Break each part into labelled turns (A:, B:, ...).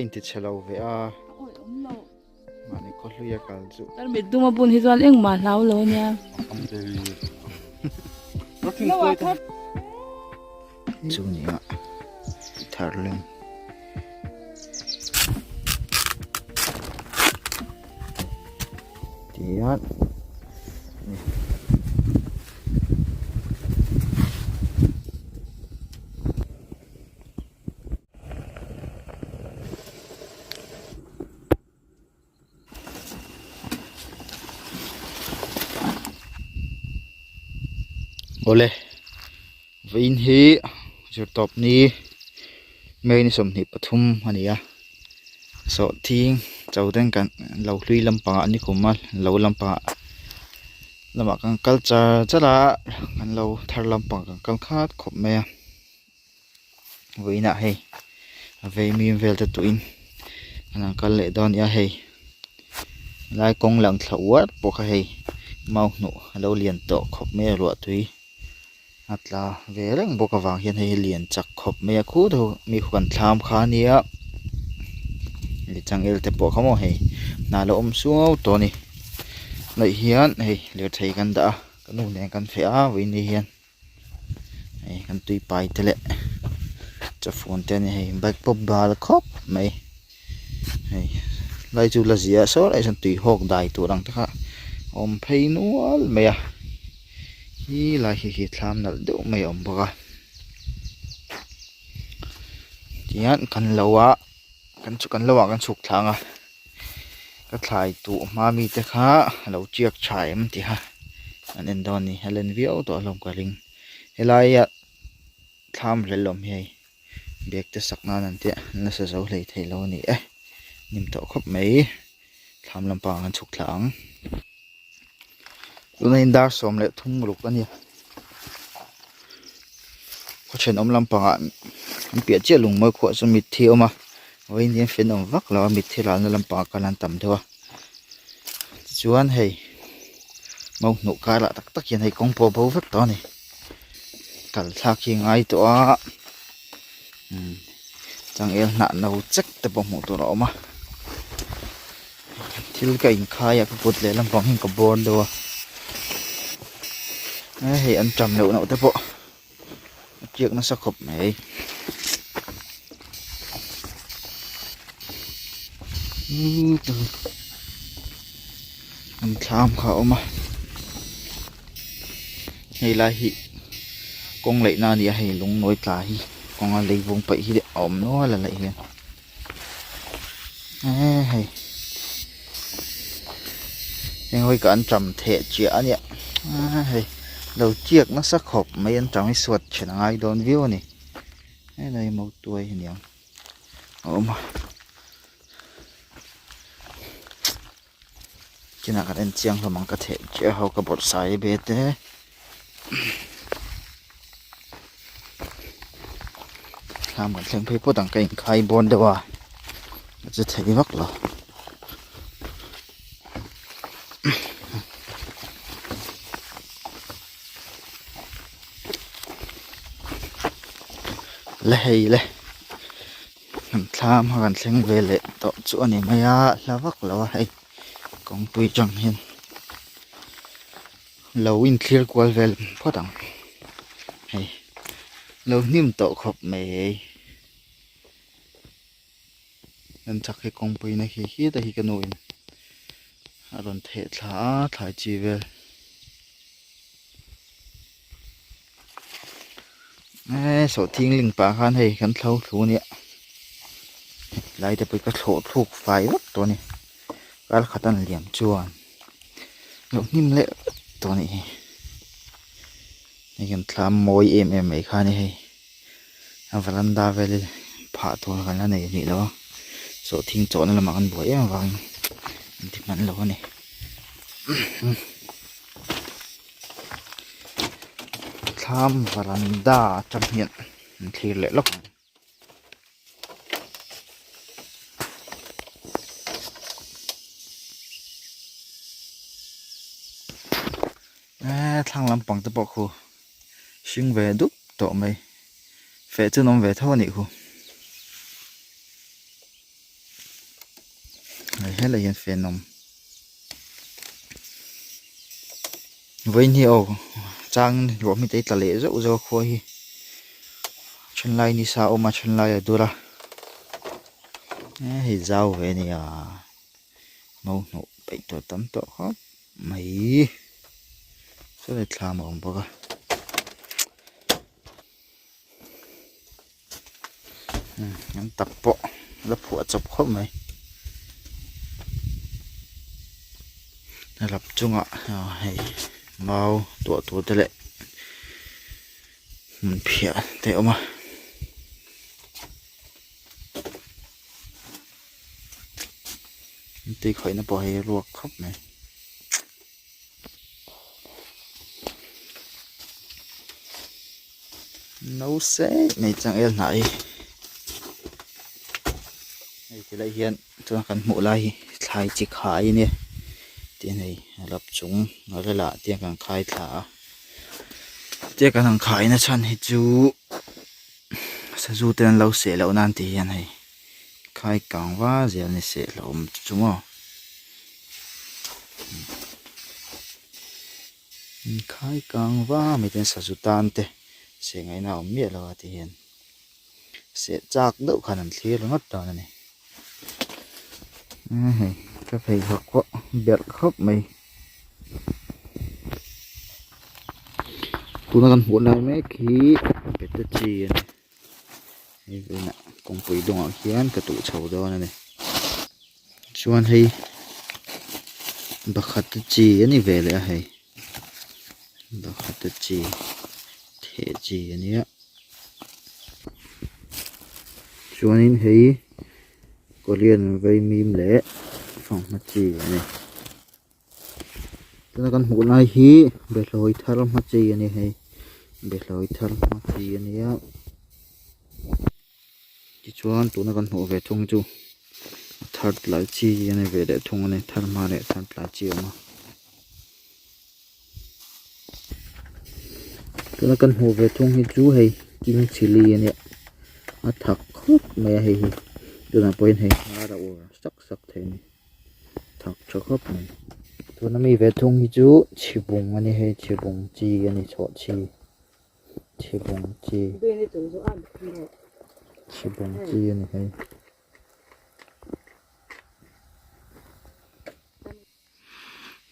A: inti chhe lo ve a. Mahni khaw hlui a kal chu.
B: Tarmit dum a bun hi chuan engmah hlau lo ania.
A: Chu nia thar lem. Tihian Awle vawiin hi zirtawp ni May ni 23 a ni a sawhthing cho ten kan lo hlui lampangah an ni khum a lo lampangah lamah kan kal char char a kan lo thar lampang kan kal khat khawp mai a. Vawiinah hei a vei mim vel te tuiin an han kal leh dawn nia hei lai kawng lang thla uar pawh kha hei mau hnuh a lo lian tawh khawp mai a ruah tui a tla ve reng bawk avang hian hei hi lian chak khawp mai a khu deuh mi huan thlam kha ania leh changel te pawh kha maw hei hna la awm suau tawh a ni hnaih hian hei lirthei kan dah a ka nu nen kan feh a vawiin ni hian. Hei kan tui pai te leh chawfun te a ni hei bike pawh bal khawp mai hei lai chu la ziah saw lai sawn tui hawk dai tur ang te kha a awm phei nual mai a hi lai hi hi thlam nalh deuh mai a awm bawk a tihian kan lo a kan chu kan lo ah kan chhuk thlang a ka thlai tuh hma mi te kha a lo chiak tha em tih a an en dawn a ni a len viau tawh hlawm ka ring helaia thlam rel awm hi hei bag te sak nan an tia an la sa zo hlei thei lo a ni e hnim tawh khawp mai thlam lampang an chhuk thla ang tunah hian dar 13 ruk a ni a khaw thenawm lampangah an piah chiah lung mawi khuah chu mitthi a awm a vawiin hian fan awm vak lo a mitthi ralna lampangah khan an tam deuh a tichuan hei mau hnuh karah tak tak hian hei kawng pawh a bo vek tawh a ni kal thlak hi a ngai tawh a umm changel hnah no chek te pawh hmuh tur a awm a thil ka inkhai a ka kut leh lampang hian ka bawr deuh a hei an ṭam loh loh te pawh a tiak nasa khawp mai an thlam kha a awm a hei lai hi kawng laih na a ni a hei lung nawi tla hi kawnga lei vung paih hi a awm nual a laih hian. Eee hei heng hawi ka an ṭam theh chiah a nia eee hei lo chiak nasa khawp mai an ṭam hi suat then a ngai dawn viau a ni helai mautuai hi aniang a awm a kinah kan en chiang hlawm ang ka theh chiah ho ka bawrh sai ve te. Thlam kan thleng phei phawt ang ka inkhai bawn deuh a a che thei vak lo. La hei le kan thlam kha kan thleng ve leh tawh chu a ni mai a hla vak lo a hei kawngpui atang hian. Lo inthlir kual vel phawt ang hei lo hnim tawh khawp mai hei kan chak hi kawngpui na khi khi te hi ka nu in a rawn theh thla a thlai chi vel eee sawhthing ling pah khan hei kan thlo thlu a nia lai te pawh hi ka thlawh thluk fai vak tawh a ni kar khat a liam chuan. Lo hnim leh vek tawh a nih hi hei kan thlam mawi em em mai kha a ni hei a varanda vel hi phah tur kan la nei rih lo a sawhthing chawhna lamah kan buai em avangin an ti hman lo a ni thlam varanda atang hian an thlir leh lawk ang. Eee thlang lampang te pawh khu hring ve dup tawh mai feh chu an awm ve tho a nih khu. Helai hian fan a awm. Vawiin hi aw chang ruah hming te hi tla leh zauh zauh a khua hi then lai nisa a awm a then lai a dur a hei zau ve a nia no hnawh peih tur tam tawh khawp mai saw thlam a awm bawk a. An tak pawh la phuah chawp khawp mai rap chungah hei mau tuah tur te leh hmun phiah te a awm a. Tui khawihna pawh hei a ruak khawp mai. No sei mai changel hnah hi hei ti lai hian chuan kan hmuh lai hi thlai chi khai a nia tin hei rap chung relah te kan khai thla a tia kan han khai na chhan hi chu sazu te an lo seh loh nan tih hian hei khai kang va zel a ni seh hlauhawm chu maw. Inkhai kang va miten sazu tan te seh ngaihna a awm miah lo a ti hian seh chak deuh khan an thlir ringawt dawn a ni hei ka pheikhawk pawh berh khawp mai tuna kan hmuh lai mek hi pete chi a ni hei vawiinah kawngpui dawngah khian ka tuh chho dawn a ni. Chuan hei pakhat chi a ni ve leh a hei pakhat chi theh chi a nia chuanin hei korean vaimim leh fanghma chi a ni tuna kan hmuh lai hi behlawi thar hma chi a ni hei behlawi thar hma chi a nia. Tichuan tuna kan hmuh ve thung chu a thar tlai chi a ni ve leh thung a ni thar hma leh thar tlai chi a awm a tuna kan hmuh ve thung hi chu hei king chilli a nia a thak khawp mai a hei hi tunah pawhin hei hnar a ur sak sak thei a ni thak tha khawp mai tuna mi ve thung hi chu chhibung a ni hei chhibung chi a ni chhawh chi. Chhibung chi chhibung chi a ni hei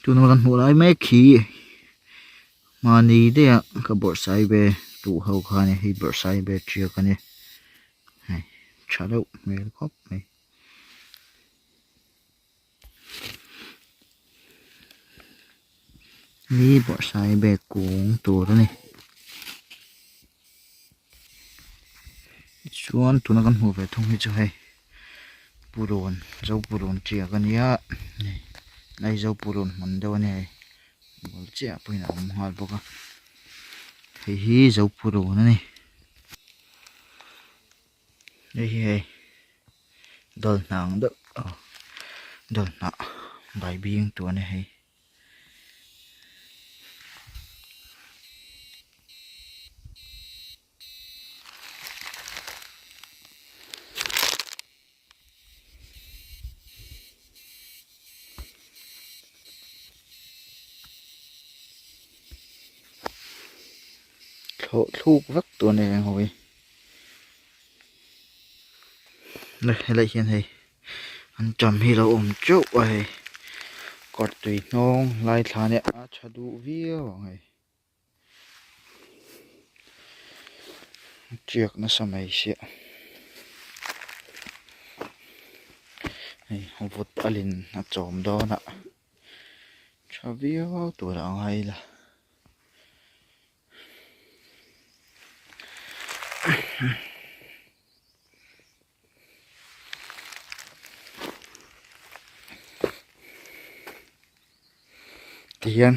A: tuna kan hmuh lai mek hi mahni daih a ka bawrhsaibe tuh ho kha a ni hei bawrhsaibe tiak a ni hei tha deuh hmel khawp mai. Hi bawrhsaibe kung tur a ni tichuan tuna kan hmuh ve thung hi chu hei purun zo purun tiak a nia hei zo purun hmun deuh a ni hei bul chiah pawhin a awm nghal bawk a hei hi zo purun a ni hei hi hei. Dawlh hnang deuh aw dawlh hnah bai bing tur a ni hei. Thlawh thluk vek tur a ni reng ho hi. Helai hian hei an ṭam hi a lo awm teuh a hei kawr tui hnawng lai thla nia a tha duh viau ang hei tiak nasa mai sia hei vut a lin a chawm dawn a tha viau tur a ngai la. Tihian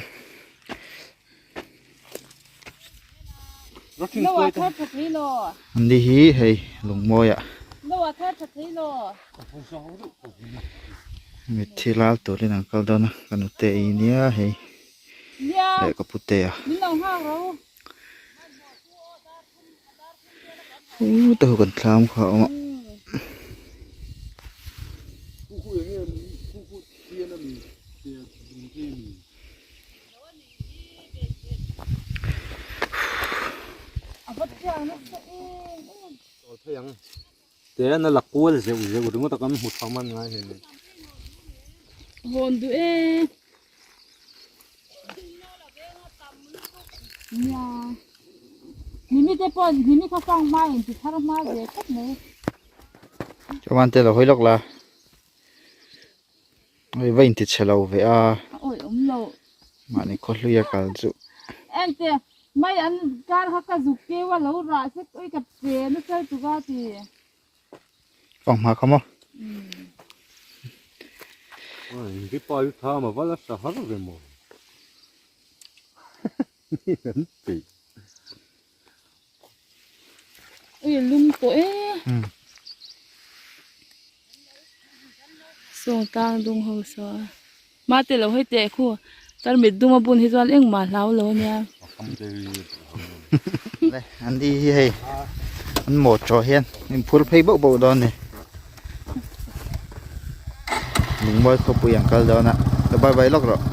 A: an ni hi hei lungmawiah mitthi lal turin an kal dawn a ka nute ei nia hei. Leh ka pute a. U te ho kan thlam kha a awm a.
C: Te na la kual zeuh zeuh ringawt a kan hmu tha man ngai hei.
B: Hawn duh e. Nia. Nimi te pawh nimi kha fang hma in ti thar hma ve khawp mai.
A: Chuan te lo hawi lawk la. Hei va inti chhe lo ve a.
B: A awih awm lo.
A: Mahni khaw hlui a kal chu.
B: Ente mai an kar kha ka zuk keu a lo rah sek ui ka pe nasa tuk a ti.
A: Fang hma kha maw.
C: Ri pa hi tha ma vala sa har ve maw. Ni an peih.
B: Ui lum tawh e. Sawng tang dung ho saw a. Mate lo hei teh khu tarmit dum a bun hi chuan engmah hlau lo ania.
A: An ni hi hei an motor hian in phur phei bauh bauh dawn a ni. Lungmawi khawpui an kal dawn a lo bye bye lawk rawh.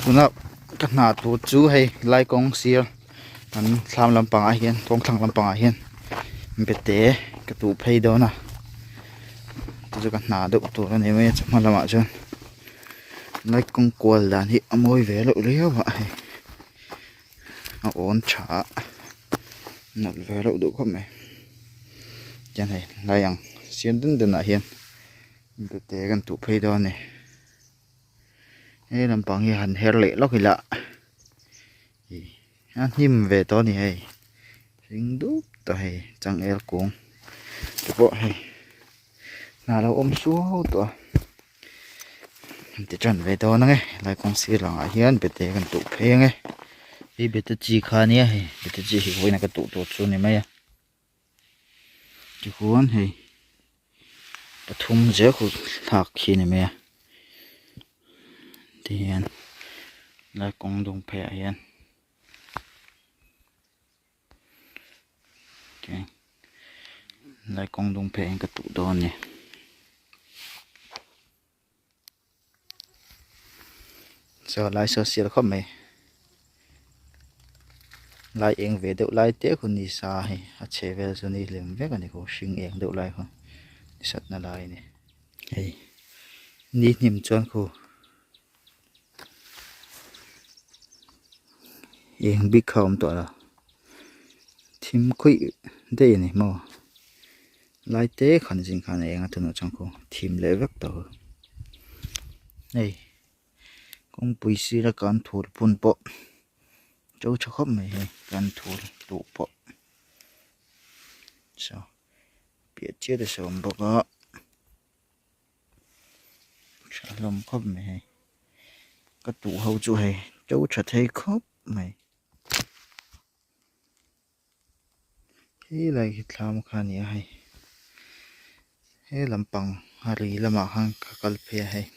A: Tuna ka hna tur chu hei lai kawng sir an thlam lampang ah hian kawng thlang lampang ah hian bete ka tuh phei dawn a chu chu ka hna deuh tur a ni mai a chawhma lamah chuan lai kawng kual dan hi a mawi ve loh riau a hei a awn tha a nalh ve reuh duh khawp mai chuan hei lai ang siam dun dun ah hian bete kan tuh phei dawn a ni. He lampang hi han her leh lawk ila ih a hnim ve tawh a ni hei hring dup tawh hei changel kung te pawh hei hna lo awm suau tawh a an ti tan ve dawn ang e helai kawng sir langah hian bete kan tuh phei ang e hei bete chi kha ania hei bete chi hi vawiin a ka tuh tur chu a ni mai a. Tichuan hei pathum zel khu thlak khi a ni mai a tihian lai kawng dung pheiah hian lai kawng dung pheiah hian ka tuh dawn a ni. Chaw lai saw sial khawp mai lai eng ve deuh lai te khu ni sa hei a chhe vel chu ni lem vek a ni khaw hring eng deuh lai khaw ni sat na lai a ni hei ni hnim chuan khu eng bik kha a awm tawh lo thim khuih daih a ni maw. Lai te khan zing khan a eng a tunah chuan khaw thim leh vek tawh hei kawngpui sira kan thur phun pawh to tha khawp mai hei kan thur duh pawh saw piah chiah te saw a awm bawk a tha hlawm khawp mai hei ka tuh ho chu hei to tha thei khawp mai. Helai hi thlam kha a ni a hei he lampang a ri lamah khan ka kal phei a hei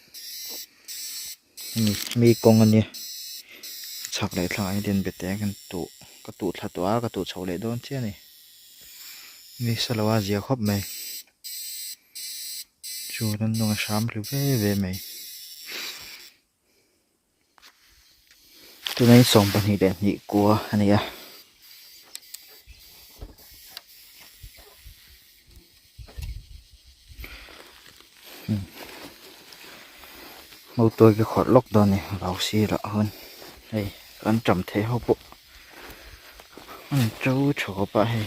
A: hemi mi kawng a nia chhak leh thlangah hian bete kan tuh ka tuh thla tawh a ka tuh chho leh dawn chiah a ni nisa lo a zia khawp mai chu rannung a hram ri ve ve mai. Tunah 22 kua a ni a. Motor ka khawrh lawk dawn a ni vau sirah hawn hei kan ṭam theih ho pawh an to tha khawp a hei.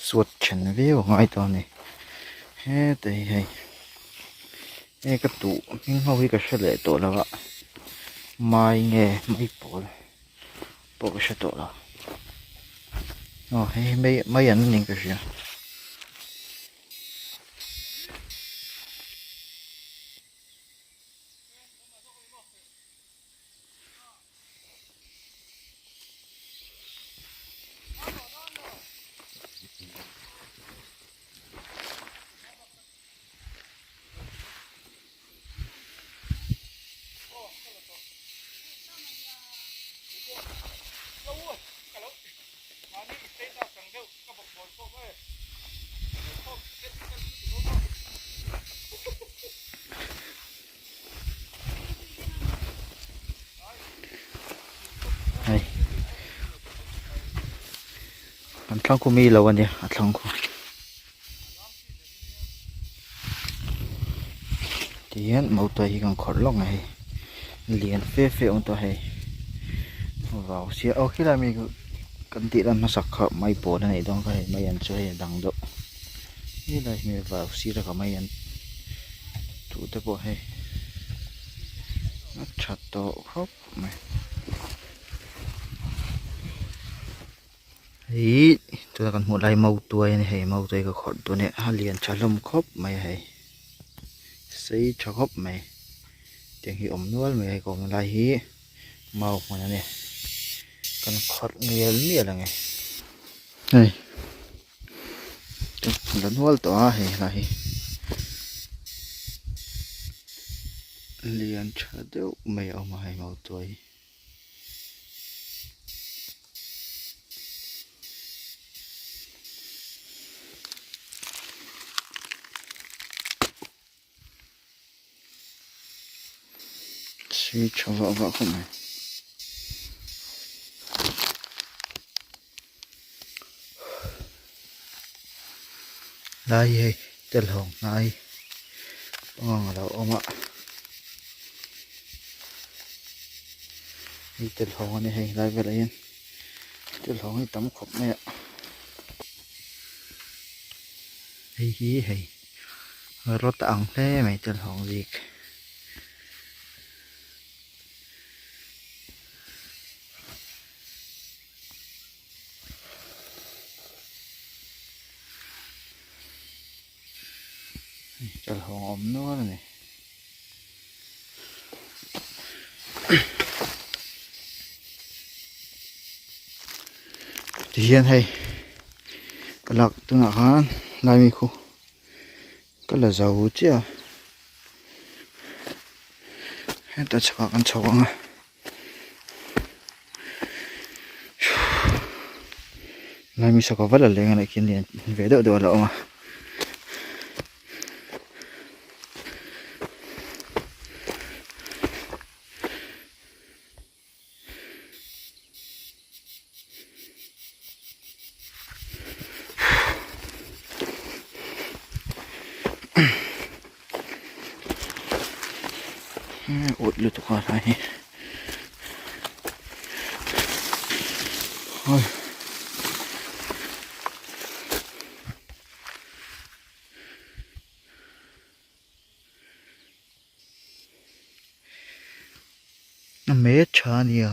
A: Suat then viau a ngai tawh a ni heta hi hei he ka tuh hming ho hi ka hre leh tawh lo a mai nge mai pawl pawh ka hre tawh lo aw hei hi mai mai an ni in ka hria. Kan thlang khu mi lo a nia a thlang khu. Tihian motor hi kan khawrh lawk mai hei lian fe fe a awm tawh hei vau sia aw khilai mi kan tih lan hmasak kha mai pawl a neih dawn kha hei mai an chu hei a dang deuh helai hi vau sir a ka mai an tuh te pawh hei a tha tawh khawp mai. Ihh tuna kan hmuh lai mautuai a ni hei mautuai ka khawrh dawn e a lian tha hlawm khawp mai a hei sei tha khawp mai tiang hi awm nual mai a hei ka awm lai hi mau hmun a ni kan khawrh mial mial ang e hei la nual tawh a hei helai hi lian tha deuh mai a awm a hei mautuai hi. Sei tha vah vah khawp mai. Lai hi hei telhawng hnai pangang a lo awm a hei telhawng a ni hei lai velah hian telhawng hi tam khawp mai a hei hi hei rawt a ang hle mai telhawng zik. Chawlhawng a awm nual a ni. Tihian hei ka lak tunah khan lai mi khu ka la zo chiah a heta chhakah kan chho ang a. Laimi sawka vat a leng a nih khi lian ve deuh deuh a lo awm a. Awt lutuk a hlai hi oi a hmel tha a nia.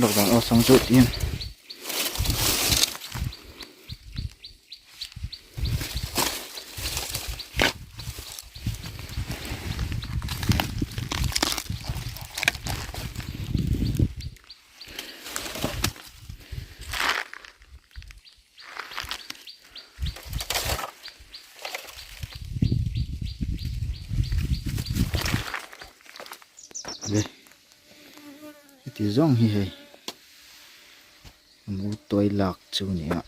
A: Lockdown aw sang chu tihian Heti zawng hi hei mu tuai lak chu a ni a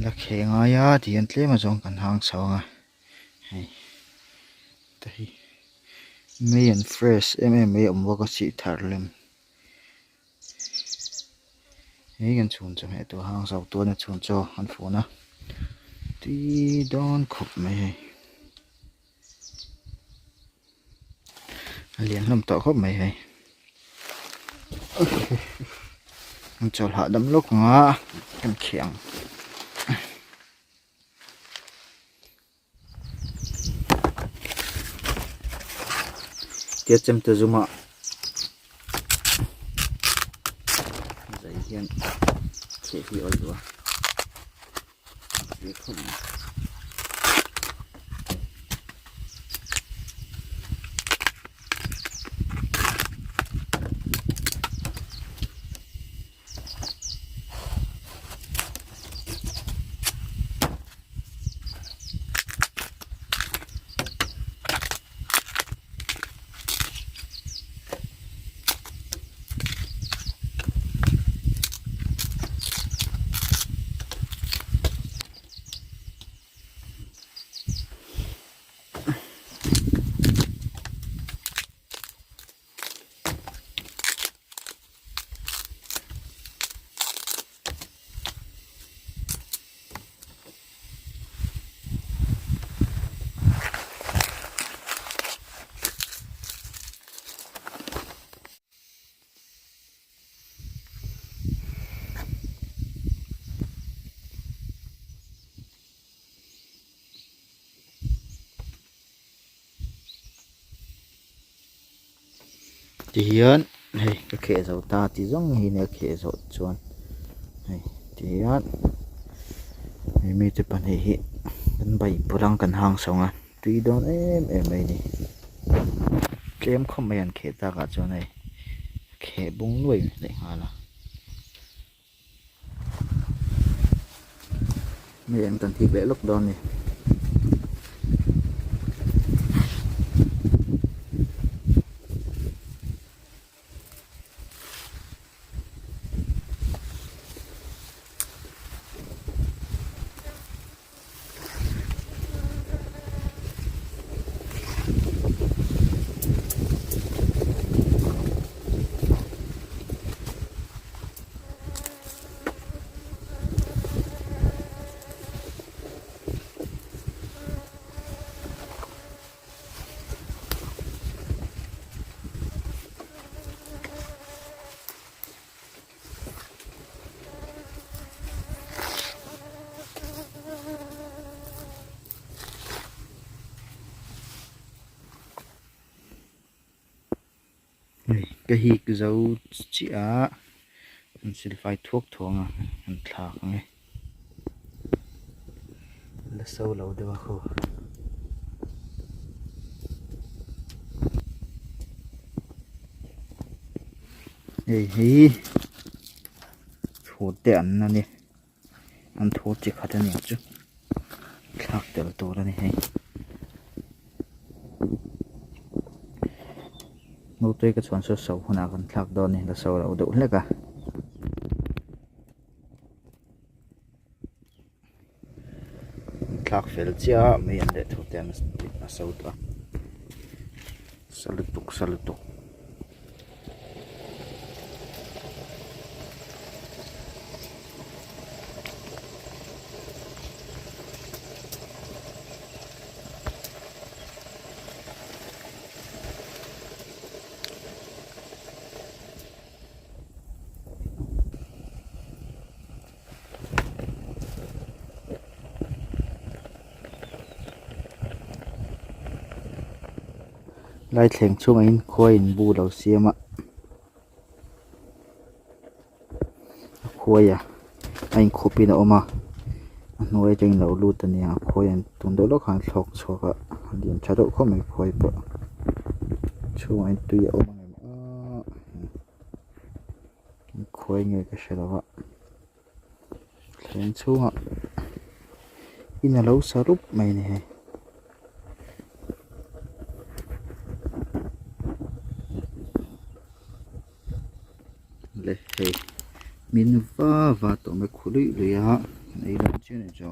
A: la kheh ngai a ti hian tlem azawng kan hang chho ang a hei te hi mei an fresh em em mai a awm bawk a chih thar lem hei kan chhun chaw hmeh tur hang zo tuan a chhun chaw an fun a tui dawn khawp mai hei. A lian hlawm tawh khawp mai hei an chawl hahdam lawk ang a kan kheh ang. Tia chemte zum ah zai hian kheh hi a awl duh a. Tihian hei ka kheh zo ta ti zawng hi nia kheh zawh chuan hei tihian hei mite pahnih hi kan bai pawlh ang kan hang sawng a tui dawn em em mai a ni tlem khawp mai an kheh takah chuan hei kheh bung nuai leh nghal a. Hei an kan hik leh lawk dawn a ni. Hei ka hik zo chiah a an silfai thuak thuang a an thlak ang e la so lo deuh a khaw. Hei hi thur te an a ni an thur chi khat a ni ang chu thlak tel tur a ni hei naute ka chhuan saw so hunah kan thlak dawn a ni la so lo deuh hlek a. Thlak fel chiah a mei an leh thu te an a so tawh a sa lutuk sa lutuk. Lai thleng chhungah hian khuai in bu lo siam a a khuai a a inkhup in a awm a a hnuai atangin a lo lut a nia a khuai an tun deuh lawk khan a thlawk chhuak a a lian tha deuh khawp mai khuai pawh chhungah hian tui a awm ang em aaa. Khawi nge ka hre lo a thleng chhungah in a lo sa rup mai a ni hei. Le hei min va va tawh mai khu luih luih a an ei dawn chiah a ni chu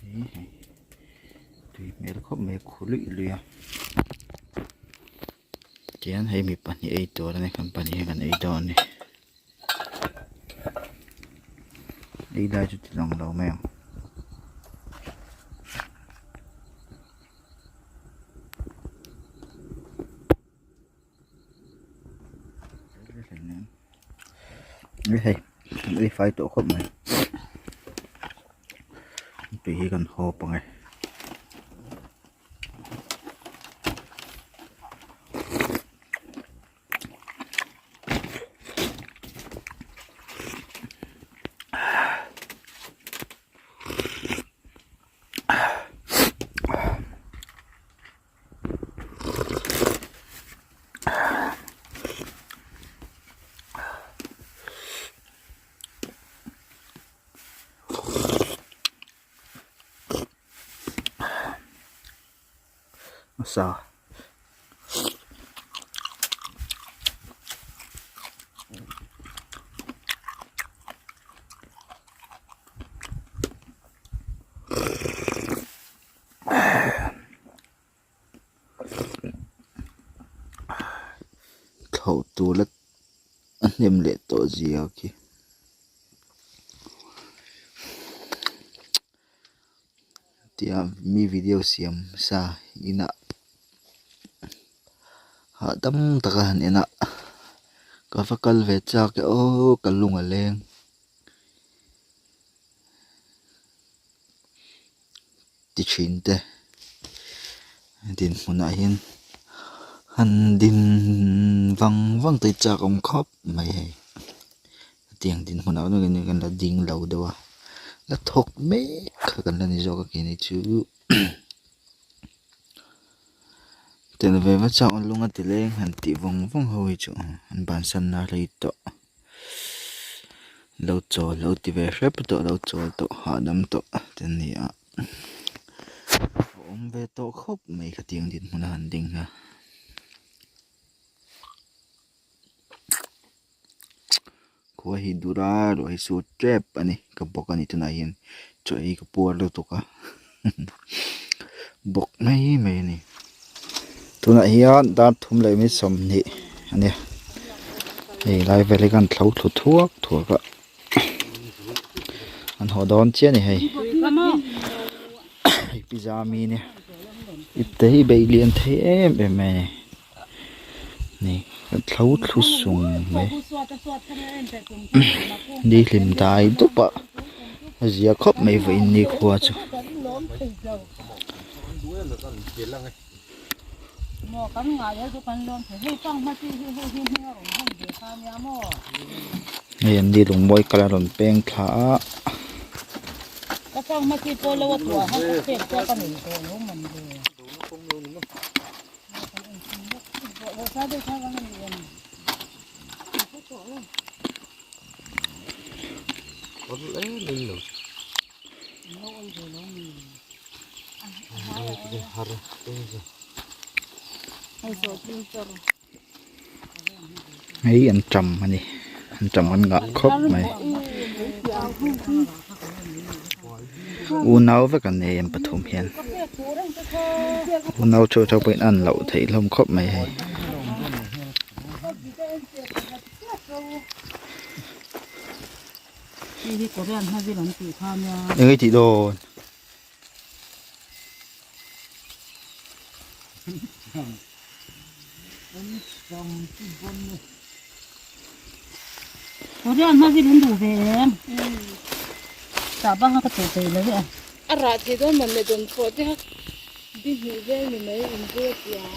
A: hei hei tui hmel khawp mai khu luih luih a. Tihian hei mi pahnih ei tur a ni kan pahnih hian kan ei dawn a ni ei lai chu ti lang lo mai ang. Hei kan ei fai tawh khawp mai tui hi kan hawp ang e. Sa thlauh tur a hnem leh tawh zia khi. Tia mi video siam sa inah hahdam taka han en a ka va kal ve chak e aw ka lung a leng ti thin te dinhmunah hian. Han din vang vang te chak awm khawp mai hei hetiang dinhmun ah chuan kan la ding lo deuh a la thawk mek kha kan la ni zawk a keini chu tel ve va chak lung a ti leng han tih vawng vawng ho hi chu an bansan na rei tawh lo chawl lo ti ve hrep tawh lo chawl tawh hahdam tawh te an ni a. A awm ve tawh khawp mai khatiang dinhmun a han ding a. Khua hi dur a ruah hi sur tep a ni ka bawk a ni tunah hian chaw ei ka puar lutuk a bawk mai mai a ni. Tunah hian dar thum leh minute 20 a nia hei lai vel hi khan thlo thlu thuak thuak a. An haw dawn chiah a ni hei hei pizza mi nia ipte hi bei lian thei em em mai a ni ni ka thlo thlu sung mai ni hlim dai dup a a zia khawp mai vawiin ni khua chu. Hei an ni lungmawi kal a rawn peng thla a. Hei an tam a ni an tam an ngah khawp mai unau vek an nei an pathum hian unau theuh theuh pawhin an loh theih hlawm khawp mai hei. Eng i tih dawn?
B: A rah thei dawn man le dawn pawh te kha bi hnih vel ni mai in bul a piah.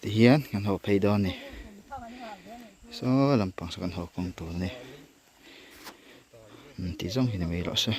A: Tihian kan haw phei dawn a ni saw lampang saw kan haw kawng tur a ni tih zawng hi ni mai rawh se.